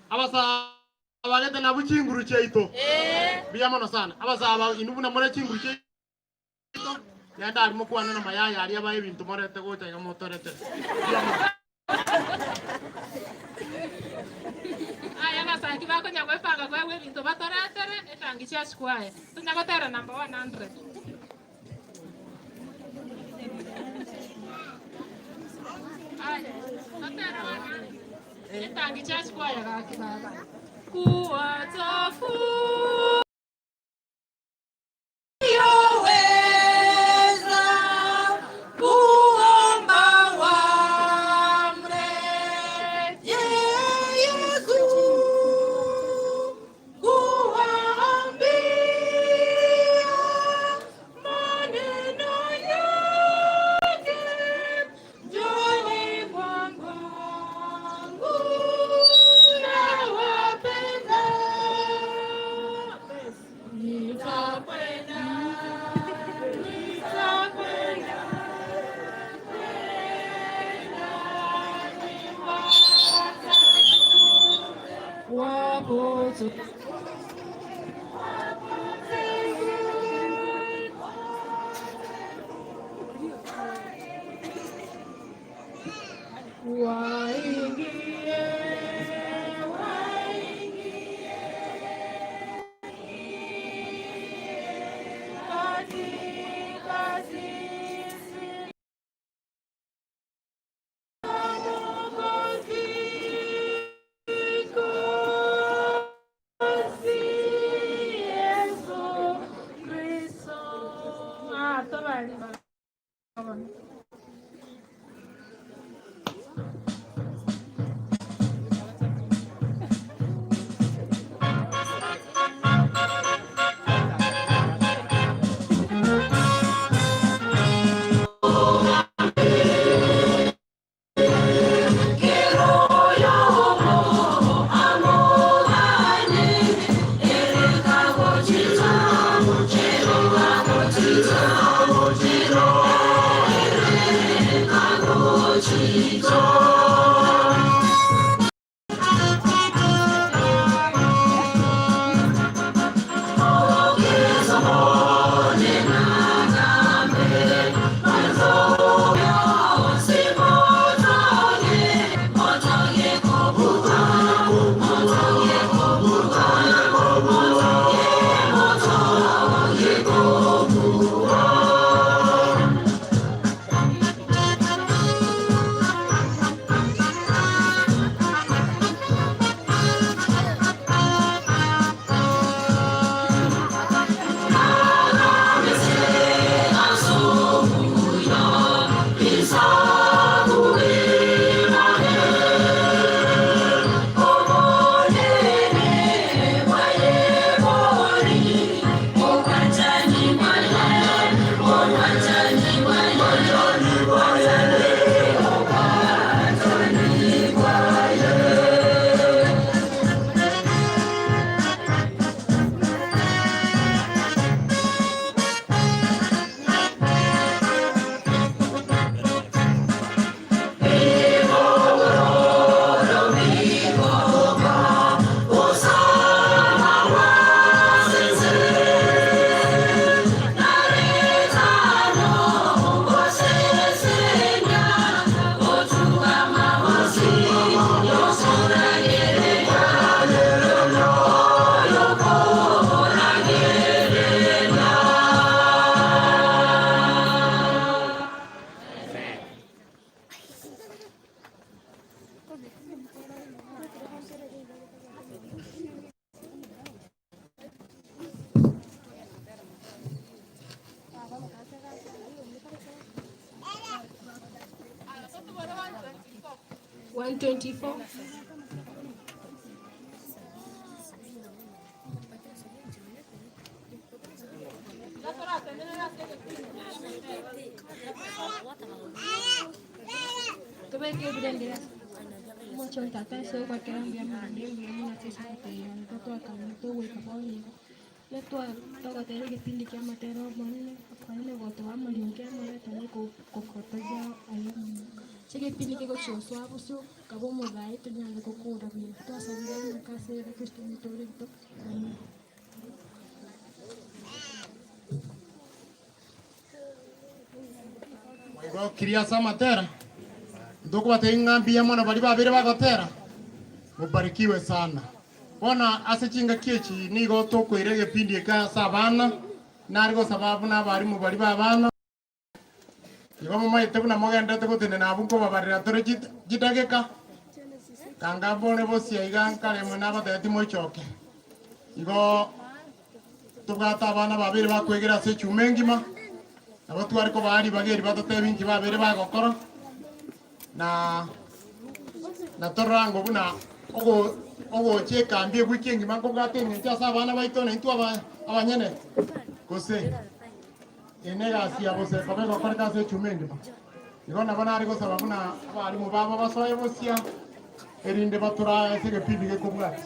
Abasaba bagete nabo chinguru chiaito mbuya mono sana abasaba inwe buna more chinguru chiaito genda aria mokwane na mayaya aria abae ebinto morete gocha iga motoretere mbuya mono. Aya abasaki bakonya goepanga koegwa ebinto batoretere etangi chia square. Tonya gotera number 100. Aya, totere 100. Etangi chia square gaki baba. Kuwatafu Yoweza kuomba wamrejee Yesu, kuwaambia maneno yake, njooni kwangu, nawapenda. Nitakwenda, nitakwenda, kwenda niwatafute wapotevu. Waingie, waingie katika zizi la Mwokozi, Mwokozi Yesu Kristo. Ah, tobali. 124. Tubeke ebirengera omochie tata ase ogwakera mbuya mono mbuya mono ase esabato eye totwakana togoika bono igo togotera egepindi kia amatera omonene, okonene gotoa amaringo amaretane kokotogia aye omonto. Chegepindi kegochoswa bosio kaba omorai tonyare gokora buya. Twasabire ng'a ase Kristo omotoorito. Amen. Igo kiria ase amatera ntokobatebia ng'a mbuya mono baria babere bagotera mubarikiwe sana. Bono ase chingaki echi nigo tokoira egepindi eke ase abana nare gosaba buna abarimu baria ba abana igo momaete buna mogendete gotenena abwo nkobabarera tore chidageka kanga mbone bosia iga nkare mwe nabatebia timoichoke. Igo tobwate abana babere bakwegera ase echuma engima nabo tware kobaa ribaga eri batotebi inki babere bagokora na torora buna ogocha ekambi ewiki engima nkobwate eng'encho ase abana baito na intwe abanyene gose ene egasi ya bose koba egokoreka ase echuma engima. Igo nabo nare gosaba buna abarimu babo basoe bosia erinde batora ase egepindi gekobwati.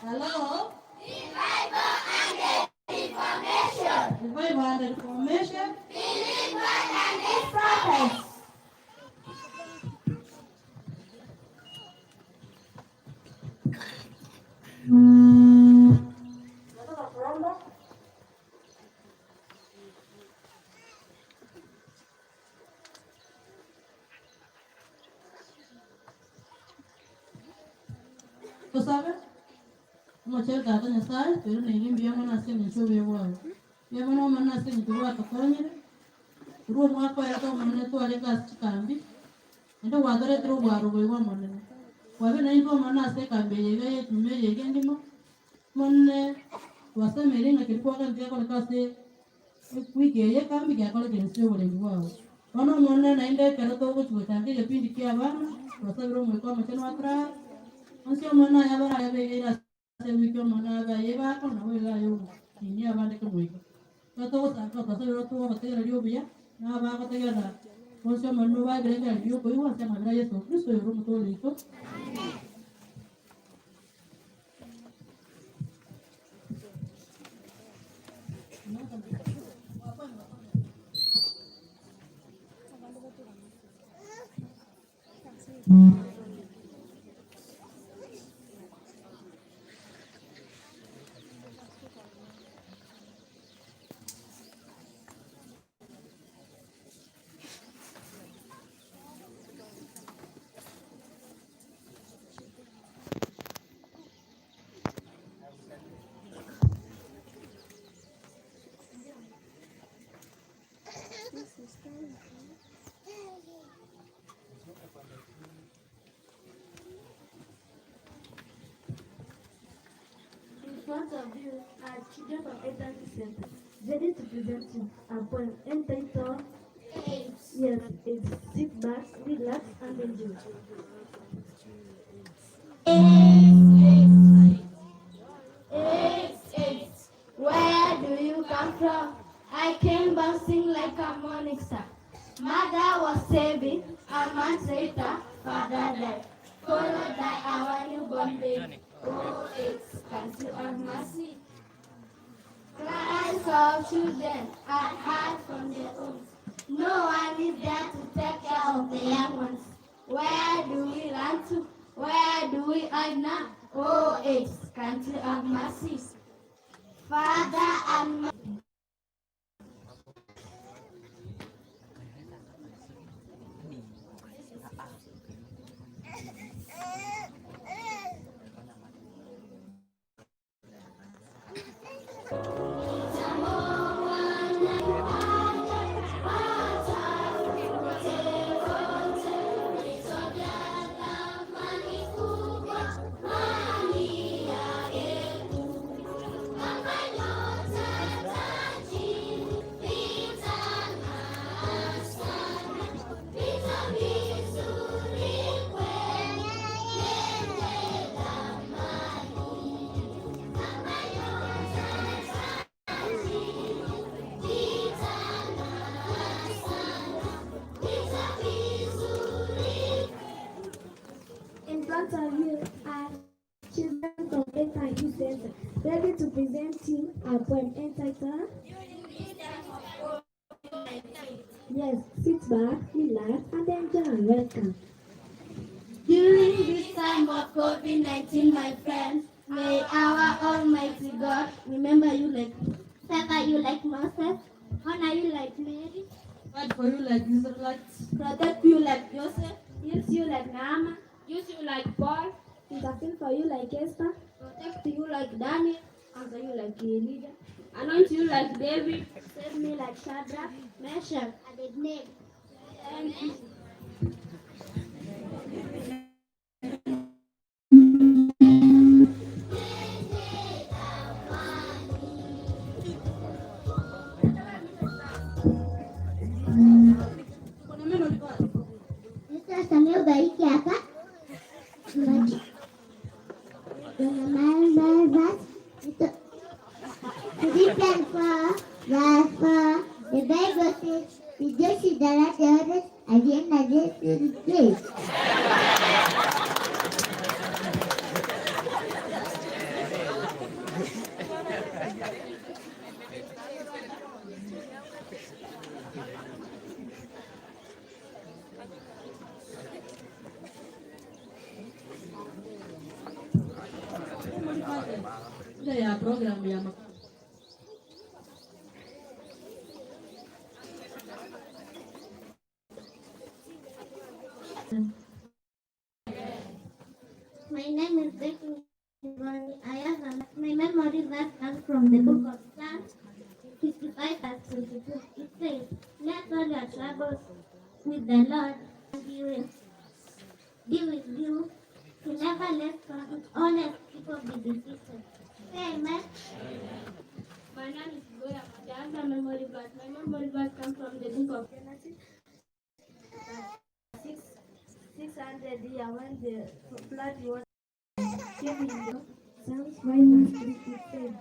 Hello? Revival and Reformation. Believe God and His prophets. Nataka kuomba. Tusabe omochero tata Nyasaye twere naire mbuya mono ase eng'encho obuya bwago. Mbuya mono omwana ase eng'encho bwatokonyire korwa omwaka oyo omonene twarenge ase chikambi naende gwatoretire obwaro bwaigwa omonene. Kwabe naintwe omwana ase ekambi eye iga ya echuma eye iga engima monene twasemeire ng'a keria kwagenda gekoreka ase ewiki eye ekambi giakorekire inse ya oborendi bwago. Bono omonene naende ekero togochi gochaka egepindi kia abana twasabire omoika omochenu atarae onsi omwana aya baraye begeire ase ewiki omwana abaye bako nabo iga aye omokinia abande kemoika. Twatogosaka twasabire tugobategereria obuya na abagotegerera onsi omwana obagire ekero riokoigwa ase amabera ya Yesu Kristo oyo omotoori oito. In front of you are children from Eternity Center, ready to present you a poem entitled Yes, it's Sit Back, Relax, and Enjoy. 8, 8. Where do you come from? I came bouncing like a morning star. Mother was saving, a month later, father died, followed by our newborn baby. Oh, it's can't you have mercy? Cries of children are heard from their homes. No one is there to take care of the young ones. Where do we run to? Where do we are now? Oh, it's country of mercy. Father and In front of you are children from Ethan Center, ready to present you a poem entitled Yes, sit back, relax, and enjoy. Welcome. During this time of COVID-19, my friends, may our Almighty God remember you like, favor you like Moses, honor you like Mary, Fight for you like Israelites. protect you like Joseph, heals you like Naaman, Use you like Paul. Intercede for you like Esther. protect you like Daniel, answer you like Elijah, anoint you like David, save me like Shadrach, Meshach, Abednego. Thank you. Kuna memory verse. Mr. Samuel Bariki hapa. Philippians 4, verse 4, the Bible says, Rejoice in the Lord always, again, again, rejoice. Memory verse. Ile ya program ya My name is Becky Ngoni. I have a, my memory verse comes from the book of Psalms 55 verse 22. It says, Let all your troubles with the Lord, and he will be with you. He never lets honest people be defeated. Say amen. My name is Goya. I have a memory verse. My memory verse comes from the book of Genesis 6, 600 year when the flood was came in the Psalms 5 verse 3 it says,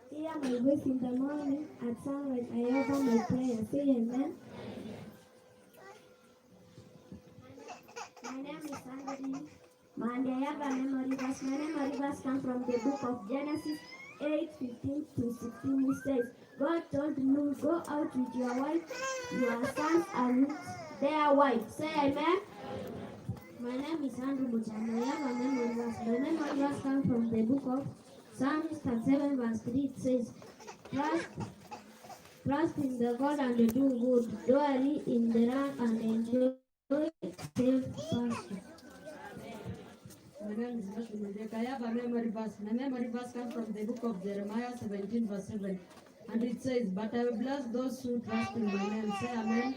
Hear my voice in the morning, at sunrise I offer my prayer. Say amen. My name is Andrew Mandy. I have a memory verse. My memory verse comes from the book of Genesis 8 15 to 16. It says, God told Noah, Go out with your wife, your sons, and their wife. Say amen. My name is Andrew Butano. I have a memory verse. My memory verse comes from the book of Psalms 7 verse 3. It says, Trust, trust in the God and do good. Dwell in the land and enjoy safe pasture. My name is Joshua Mundeka. I have a memory verse. My memory verse comes from the book of Jeremiah 17, verse 7. And it says, But I will bless those who trust in my name. Say amen.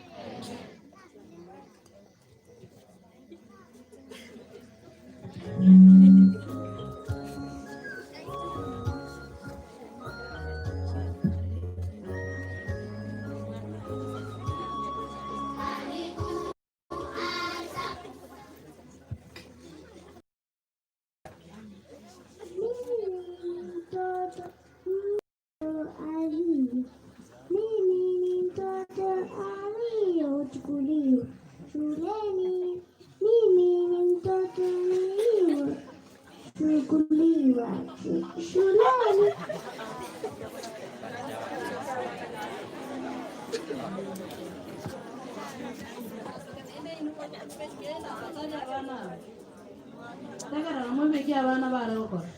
Mimi ni mtoto aliye mimi ni mtoto aliyochukuliwa shuleni. Mimi ni mtoto niliyochukuliwa shuleni. Tegerera mwebeke abana bare gokora.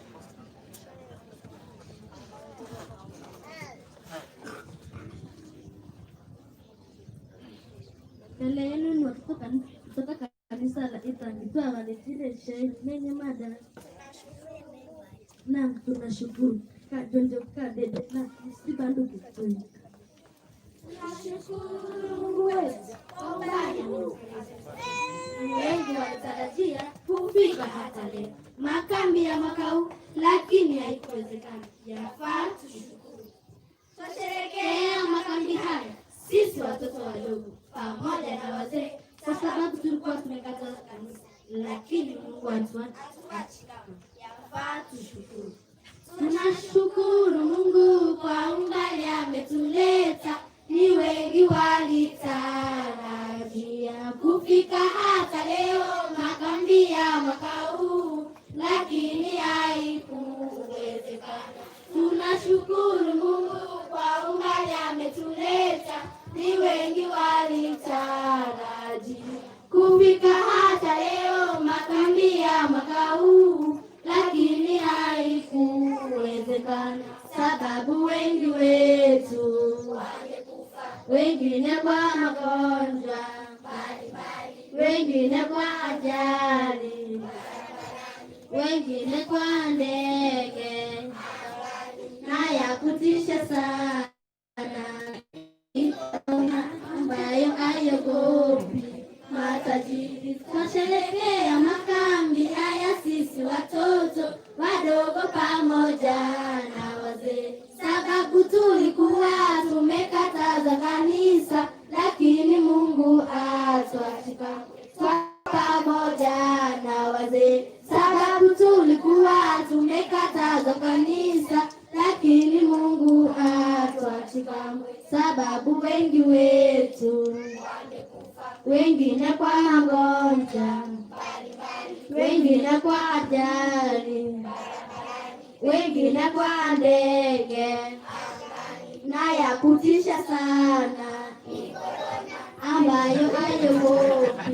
Mbele yenu ni watoto kutoka kanisa la Itangi twawaletea shairi lenye mada na tunashukuru kajonjo kadede na msibanduke. Tunashukuru Mungu wetu kwa umbali huu. Wengi walitarajia kufika hata leo makambi ya mwaka huu, lakini haikuwezekana. Yafaa tushukuru. Twasherehekea makambi haya sisi watoto wadogo pamoja na wazee, kwa sababu tulikuwa tumekataza kanisa, lakini Mungu hatuachi kamwe. Yafaa tushukuru. Tunashukuru Mungu kwa umbali ametuleta, ni wengi walitarajia kufika hata leo makambi ya mwaka huu, lakini haikuwezekana. Tunashukuru Mungu kwa umbali ametuleta, ni wengi walitarajia kufika hata leo makambi ya mwaka huu, lakini haikuwezekana, sababu wengi wetu wangekufa, wengine kwa magonjwa mbalimbali, wengine kwa ajali, wengine kwa ndege na ya kutisha sana, ambayo haiogopi matajiri. Twasherehekea makambi haya sisi watoto wadogo pamoja na wazee, sababu tulikuwa tumekataza kanisa, lakini Mungu hatuachi kamwe. Pamoja na wazee, sababu tulikuwa tumekataza kanisa, lakini Mungu hatuachi kamwe, sababu wengi wetu wengine kwa magonjwa, wengine kwa ajali, wengine kwa ndege na ya kutisha sana, ambayo haiogopi.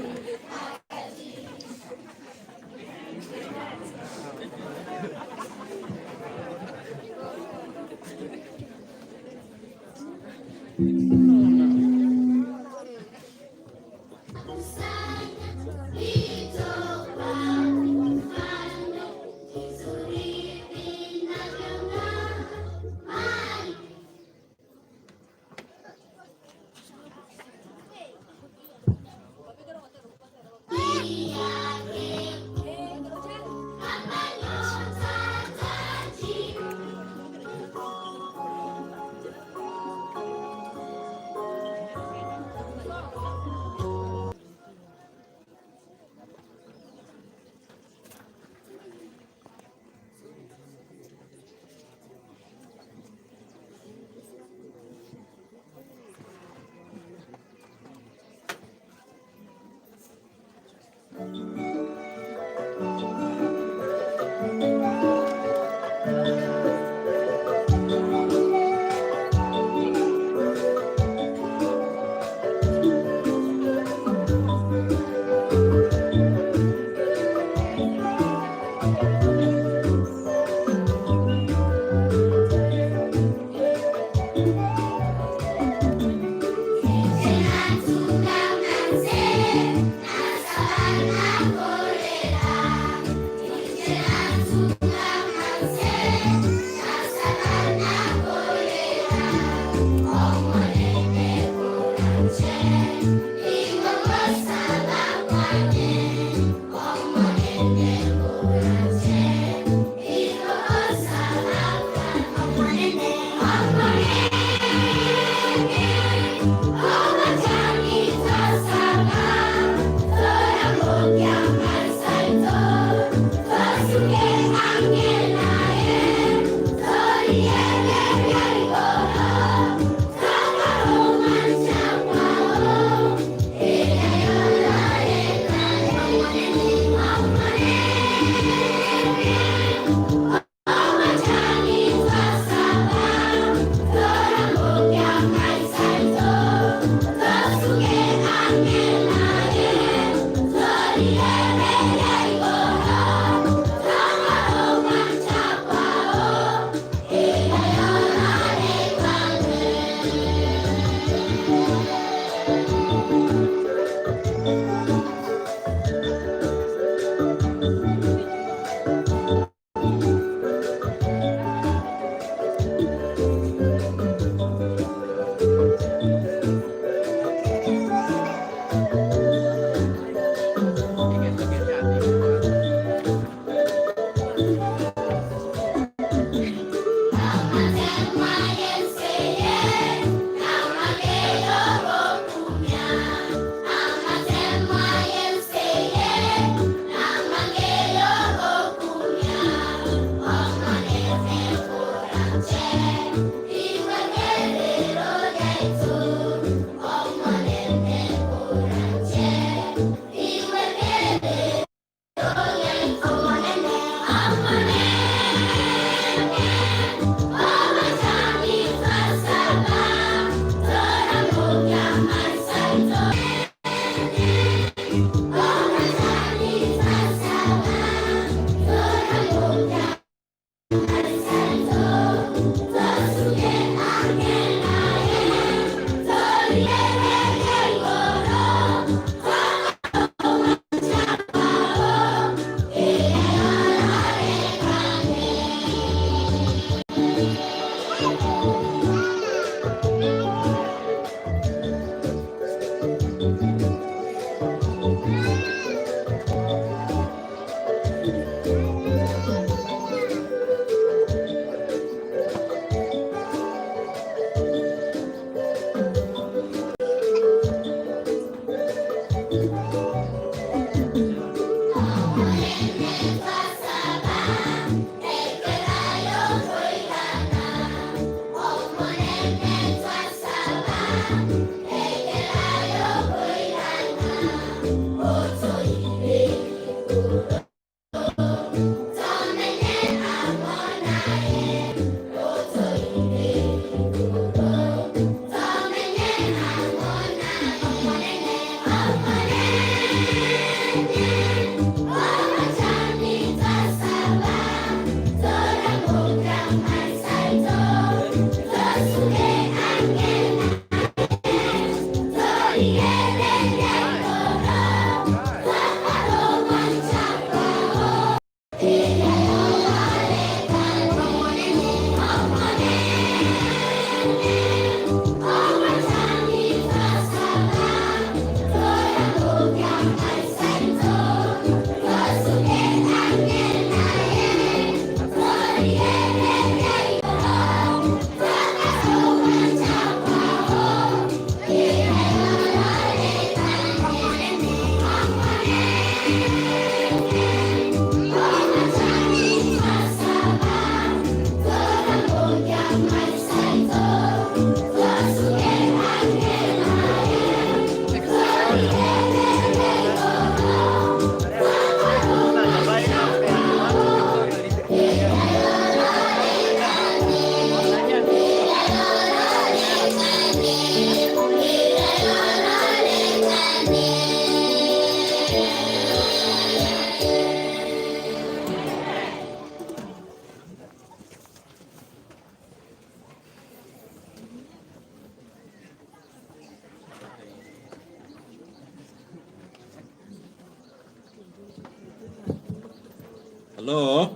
Hello?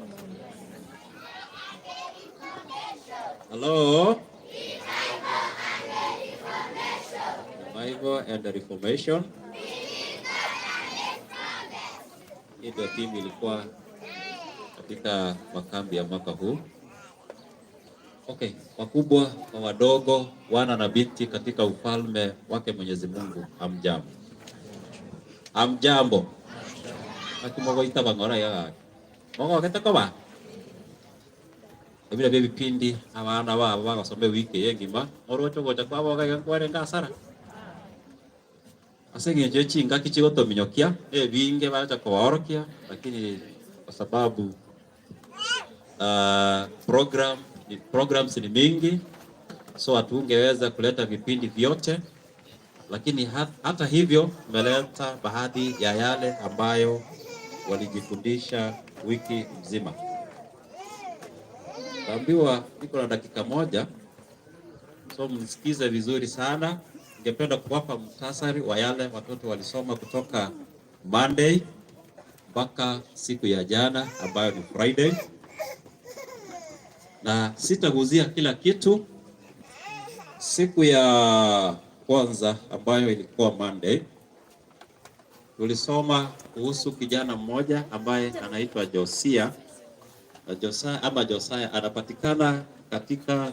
Hello? Revival and the Reformation. Hii ndio timu ilikuwa katika makambi ya mwaka huu. Okay, wakubwa kwa wadogo, wana na binti katika ufalme wake Mwenyezi Mungu, hamjambo. Hamjambo. Akimogoita bangora ya. Mogo ketako ba. Ebile bya bipindi abana babo bagasome wiki yengima orocho gocha kwabo gaga ngasara. Ase ng'encho chingaki chigotominyokia ebinge bacha kobaorokia, lakini kwa sababu programs ni mingi, so hatungeweza kuleta vipindi vyote, lakini hata hivyo tumeleta baadhi ya yale ambayo walijifundisha wiki mzima. Naambiwa niko na dakika moja, so msikize vizuri sana. Ningependa kuwapa muhtasari wa yale watoto walisoma kutoka Monday mpaka siku ya jana ambayo ni Friday, na sitaguzia kila kitu. Siku ya kwanza ambayo ilikuwa Monday, tulisoma kuhusu kijana mmoja ambaye anaitwa Josia. Na Josia ama Josiah anapatikana katika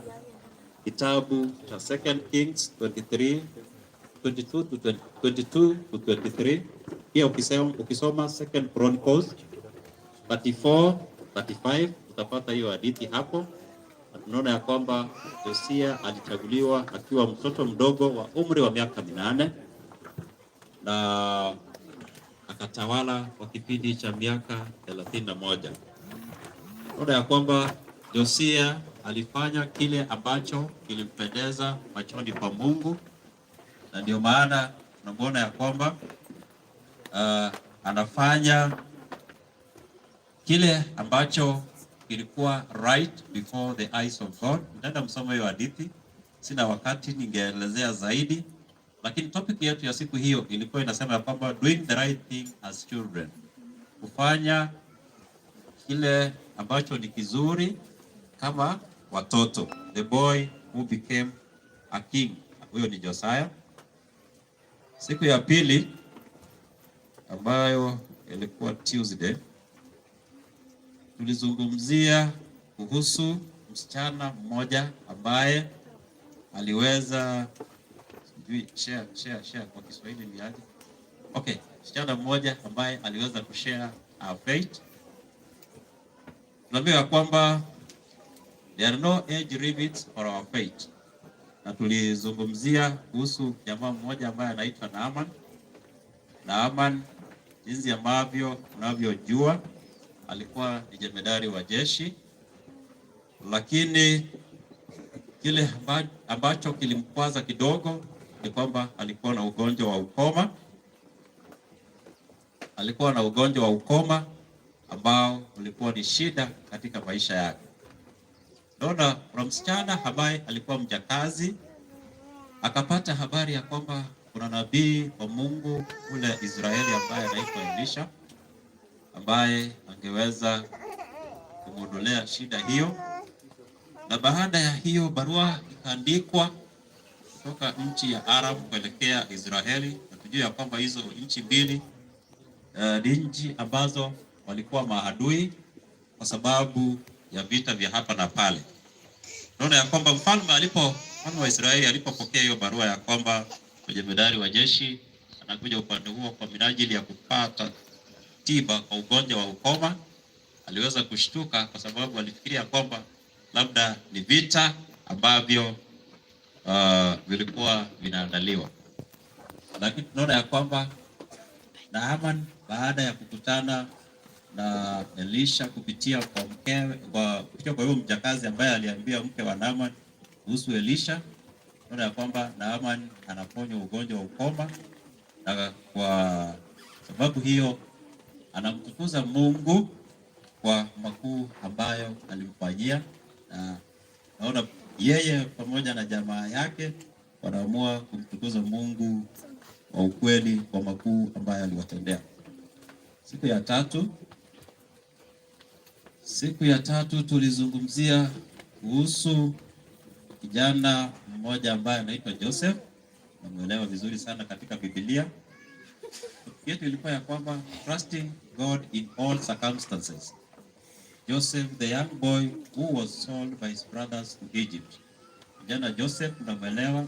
kitabu cha Second Kings 23, 22 to 22 to 23. Pia ukisoma Second Chronicles 34, 35 utapata hiyo hadithi hapo. Na tunaona ya kwamba Josia alichaguliwa akiwa mtoto mdogo wa umri wa miaka 8 na akatawala kwa kipindi cha miaka 31. Tunaona ya kwamba Josia alifanya kile ambacho kilimpendeza machoni pa Mungu, na ndio maana tunamuona ya kwamba anafanya kile ambacho kilikuwa right before the eyes of God. Nitaenda msomo hiyo hadithi, sina wakati ningeelezea zaidi, lakini topic yetu ya siku hiyo ilikuwa inasema ya kwamba doing the right thing as children, kufanya kile ambacho ni kizuri kama watoto. The boy who became a king, huyo ni Josiah. Siku ya pili ambayo ilikuwa Tuesday, tulizungumzia kuhusu msichana mmoja ambaye aliweza, sijui share share share kwa Kiswahili ni aje? Okay, msichana mmoja ambaye aliweza kushare her faith. Tunaambiwa kwamba there are no age limits for our faith, na tulizungumzia kuhusu jamaa mmoja ambaye anaitwa Naaman. Naaman, jinsi ambavyo unavyojua, alikuwa ni jemedari wa jeshi, lakini kile ambacho kilimkwaza kidogo ni kwamba alikuwa na ugonjwa wa ukoma. Alikuwa na ugonjwa wa ukoma ambao ulikuwa ni shida katika maisha yake. Naona kuna msichana ambaye alikuwa mjakazi akapata habari ya kwamba kuna nabii wa Mungu kule Israeli ambaye anaitwa Elisha ambaye angeweza kumwondolea shida hiyo. Na baada ya hiyo barua ikaandikwa kutoka nchi ya Aram kuelekea Israeli, na tujue ya kwamba hizo nchi mbili ni nchi ambazo walikuwa maadui kwa sababu ya vita vya hapa na pale. Naona ya kwamba mfalme wa Israeli alipopokea hiyo barua ya kwamba jemedari wa jeshi anakuja upande huo kwa minajili ya kupata tiba kwa ugonjwa wa ukoma, aliweza kushtuka kwa sababu alifikiria kwamba labda ni vita ambavyo vilikuwa vinaandaliwa. Lakini tunaona ya kwamba Naaman baada ya kukutana na Elisha kupitia kwa mkewe, kupitia kwa huyo mjakazi ambaye aliambia mke wa Naaman kuhusu Elisha, tunaona ya kwamba Naaman anaponywa ugonjwa wa ukoma, na kwa sababu hiyo anamtukuza Mungu kwa makuu ambayo alimfanyia, na naona yeye pamoja na jamaa yake wanaamua kumtukuza Mungu wa ukweli kwa makuu ambayo aliwatendea. Siku ya tatu tulizungumzia kuhusu kijana mmoja ambaye anaitwa Joseph, namuelewa vizuri sana katika Biblia. Topic yetu ilikuwa ya kwamba trusting God in all circumstances. Joseph, the young boy who was sold by his brothers to Egypt. Kijana Joseph unamwelewa,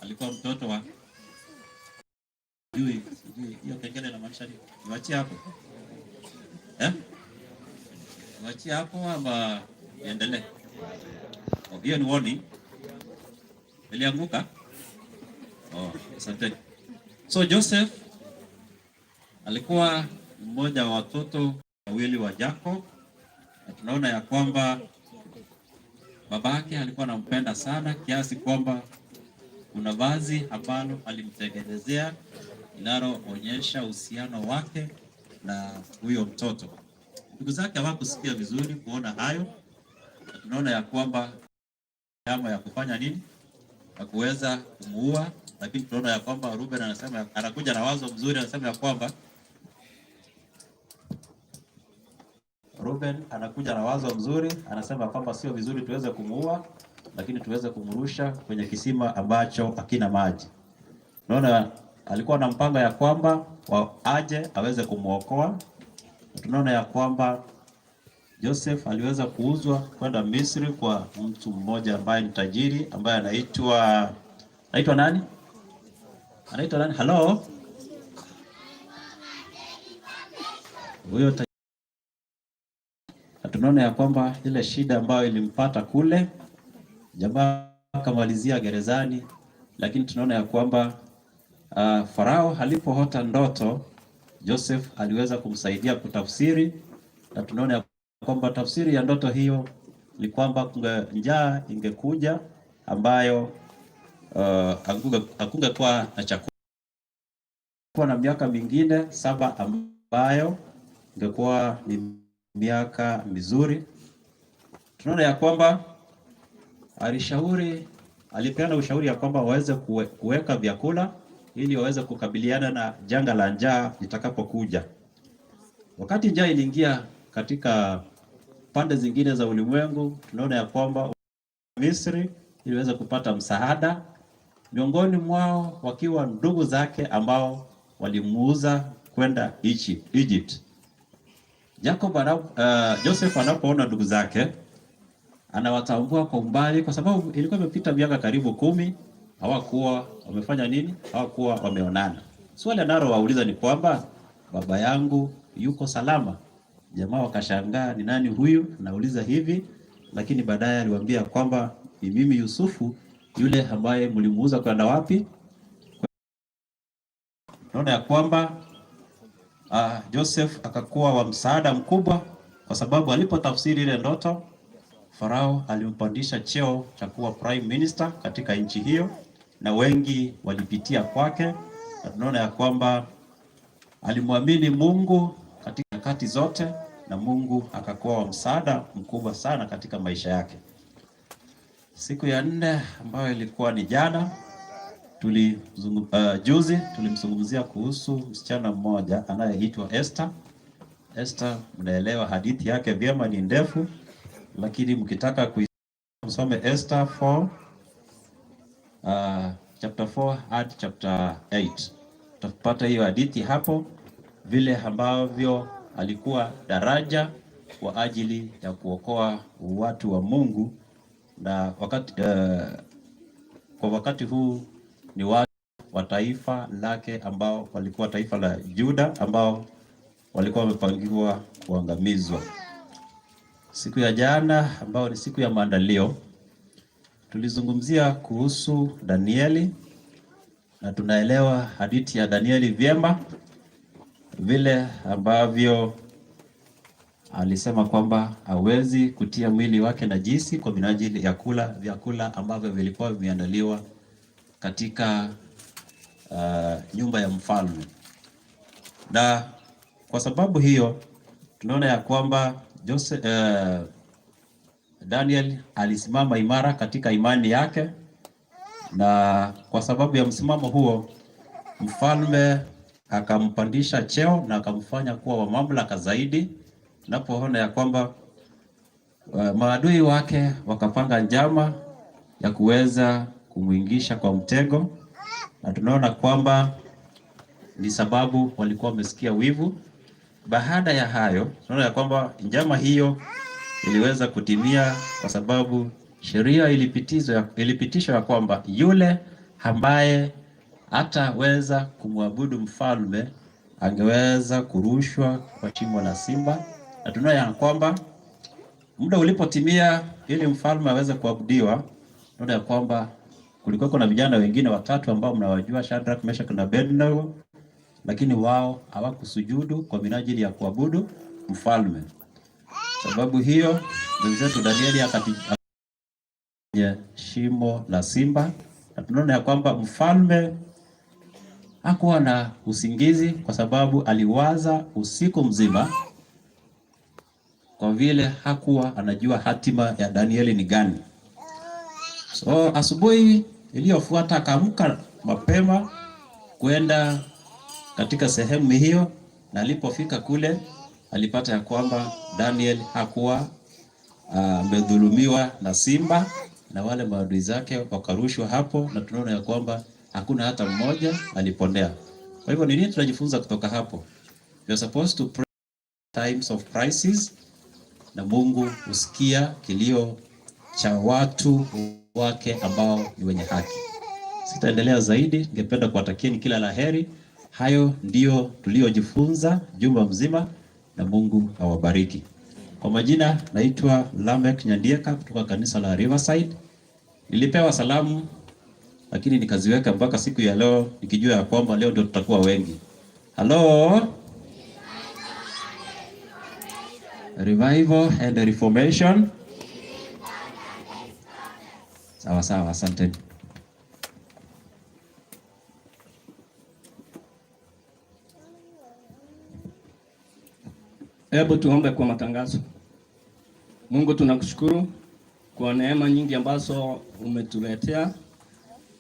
alikuwa mtoto wa, sijui hiyo kengele inamaanisha nini? Niwachie hapo eh? Niwachie hapo ama niendelee? Oh, hiyo ni warning. Ilianguka? Oh, asante. So Joseph alikuwa mmoja wa watoto wawili wa Jacob, na tunaona ya kwamba babake alikuwa anampenda sana kiasi kwamba kuna vazi ambalo alimtengenezea linaloonyesha uhusiano wake na huyo mtoto. Ndugu zake hawakusikia vizuri kuona hayo, na tunaona ya kwamba njama ya kufanya nini, ya kuweza kumuua, lakini tunaona ya kwamba Ruben anasema, anakuja na wazo mzuri, anasema ya kwamba Ruben anakuja na wazo mzuri, anasema kwamba sio vizuri tuweze kumuua, lakini tuweze kumrusha kwenye kisima ambacho hakina maji. Unaona, alikuwa na mpango ya kwamba aje aweze kumuokoa. Tunaona ya kwamba Joseph aliweza kuuzwa kwenda Misri kwa mtu mmoja ambaye ni tajiri ambaye anaitwa nani? Anaitwa nani? Hello? Huyo Na tunaona ya kwamba ile shida ambayo ilimpata kule, jamaa akamalizia gerezani, lakini tunaona ya kwamba Farao alipoota ndoto, Joseph aliweza kumsaidia kutafsiri, na tunaona ya kwamba tafsiri ya ndoto hiyo ni kwamba njaa ingekuja ambayo hakungekuwa na chakula na miaka mingine 7 ambayo ingekuwa ni miaka mizuri. Tunaona ya kwamba alipeana ushauri ya kwamba waweze kuweka vyakula ili waweze kukabiliana na janga la njaa litakapokuja. Wakati njaa iliingia katika pande zingine za ulimwengu, tunaona ya kwamba Misri iliweza kupata msaada, miongoni mwao wakiwa ndugu zake ambao walimuuza kwenda Egypt. Joseph anapoona ndugu zake anawatambua kwa umbali, kwa sababu ilikuwa imepita miaka karibu 10, hawakuwa wamefanya nini? Hawakuwa wameonana. Swali analowauliza ni kwamba baba yangu yuko salama? Jamaa wakashangaa, ni nani huyu anauliza hivi? Lakini baadaye aliwaambia kwamba ni mimi Yusufu, yule ambaye mlimuuza kwenda wapi? Naona ya kwamba Joseph akakuwa wa msaada mkubwa, kwa sababu alipotafsiri ile ndoto, Farao alimpandisha cheo cha kuwa prime minister katika nchi hiyo, na wengi walipitia kwake. Na tunaona ya kwamba alimwamini Mungu katika nyakati zote, na Mungu akakuwa wa msaada mkubwa sana katika maisha yake. Siku ya 4 ambayo ilikuwa ni jana, juzi tulimzungumzia kuhusu msichana mmoja anayeitwa Esther. Esther, mnaelewa hadithi yake vyema, ni ndefu, lakini mkitaka kuisome Esther 4, chapter 4 hadi chapter 8, utapata hiyo hadithi hapo, vile ambavyo alikuwa daraja kwa ajili ya kuokoa watu wa Mungu, na kwa wakati huu ni watu wa taifa lake ambao walikuwa taifa la Juda ambao walikuwa wamepangiwa kuangamizwa. Siku ya jana ambao ni siku ya maandalio, tulizungumzia kuhusu Danieli, na tunaelewa hadithi ya Danieli vyema, vile ambavyo alisema kwamba hawezi kutia mwili wake najisi kwa minajili ya kula vyakula ambavyo vilikuwa vimeandaliwa katika nyumba ya mfalme. Na kwa sababu hiyo tunaona ya kwamba Daniel alisimama imara katika imani yake, na kwa sababu ya msimamo huo mfalme akampandisha cheo na akamfanya kuwa wa mamlaka zaidi. Tunapoona ya kwamba maadui wake wakapanga njama ya kuweza kumuingisha kwa mtego, na tunaona kwamba ni sababu walikuwa wamesikia wivu. Baada ya hayo tunaona ya kwamba njama hiyo iliweza kutimia, kwa sababu sheria ilipitishwa ya kwamba yule ambaye hataweza kumwabudu mfalme angeweza kurushwa kwa shimo la simba. Na tunaona ya kwamba muda ulipotimia ili mfalme aweze kuabudiwa, tunaona ya kwamba kulikuwa kuna vijana wengine watatu ambao mnawajua, Shadrach, Meshach na Abednego, lakini wao hawakusujudu kwa minajili ya kuabudu mfalme. Sababu hiyo mwenzetu Danieli akatia shimo la simba, na tunaona ya kwamba mfalme hakuwa na usingizi kwa sababu aliwaza usiku mzima, kwa vile hakuwa anajua hatima ya Danieli ni gani. So asubuhi iliyofuata akaamka mapema kwenda katika sehemu hiyo, na alipofika kule alipata ya kwamba Daniel hakuwa amedhulumiwa na simba, na wale maadui zake wakarushwa hapo, na tunaona ya kwamba hakuna hata mmoja aliponea. Kwa hivyo ni nini tunajifunza kutoka hapo? We are supposed to pray times of crisis, na Mungu husikia kilio cha watu wake ambao ni wenye haki. Sitaendelea zaidi, ningependa kuwatakieni kila la heri. Hayo ndiyo tuliojifunza juma mzima, na Mungu awabariki. Kwa majina naitwa Lamek Nyandieka kutoka kanisa la Riverside. Nilipewa salamu lakini nikaziweka mpaka siku ya leo nikijua ya kwamba leo ndio tutakuwa wengi. Hello. Revival and Reformation. Sawa sawa, asante. Hebu tuombe kwa matangazo. Mungu, tunakushukuru kwa neema nyingi ambazo umetuletea.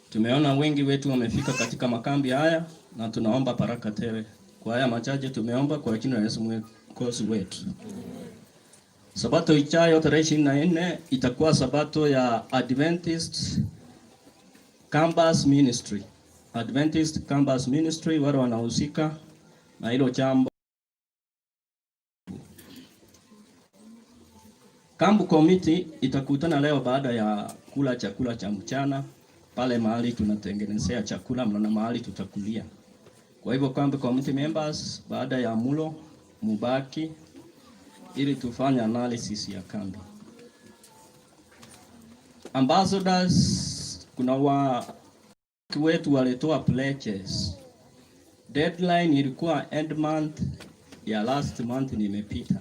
Tumeona wengi wetu wamefika katika makambi haya na tunaomba baraka tele. Kwa haya machache tumeomba kwa jina la Yesu Mwokozi wetu. Sabato ijayo tarehe 24 itakuwa sabato ya Adventist Campus Ministry. Adventist Campus Ministry wale wanahusika na hilo jambo. Kambu committee itakutana leo baada ya kula chakula cha mchana pale mahali tunatengenezea chakula na mahali tutakulia. Kwa hivyo kambu committee members, baada ya mulo mubaki ili tufanye analysis ya kambi. Ambassadors, kuna wa wetu walitoa pledges. Deadline ilikuwa end month ya last month nimepita.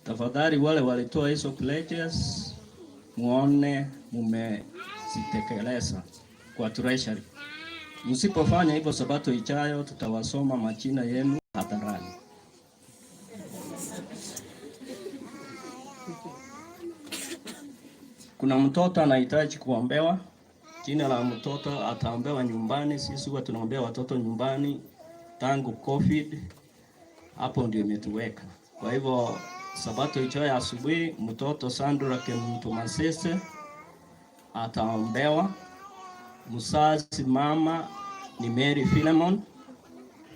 Tafadhali wale walitoa hizo pledges muone mumezitekeleza kwa treasury. Msipofanya hivyo, sabato ijayo tutawasoma majina yenu hadharani. Kuna mtoto anahitaji kuombewa. Jina la mtoto ataombewa nyumbani. Sisi huwa tunaombea watoto nyumbani tangu COVID, hapo ndio imetuweka. Kwa hivyo sabato ijayo ya asubuhi, mtoto Sandra Kemuntu Masese ataombewa. Mzazi mama ni Mary Philemon,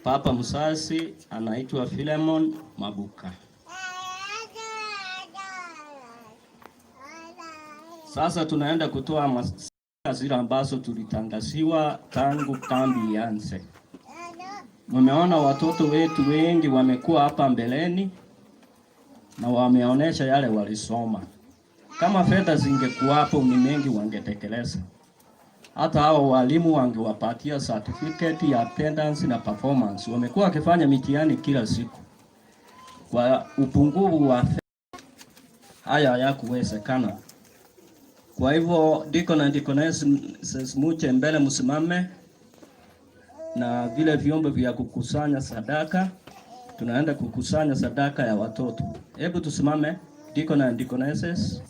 papa mzazi anaitwa Philemon Mabuka. Sasa tunaenda kutoa zile ambazo tulitangaziwa tangu kambi ianze. Mmeona watoto wetu wengi wamekuwa hapa mbeleni na wameonesha yale walisoma. Kama fedha zingekuwapo ni mengi wangetekeleza. Hata hao walimu wangewapatia certificate ya attendance na performance. Wamekuwa wakifanya mitihani kila siku. Kwa upungufu wa fedha haya hayakuwezekana. Kwa hivyo deacon na deaconess muche mbele, msimame na vile vyombo vya kukusanya sadaka. Tunaenda kukusanya sadaka ya watoto. Hebu tusimame, deacon na deaconesses.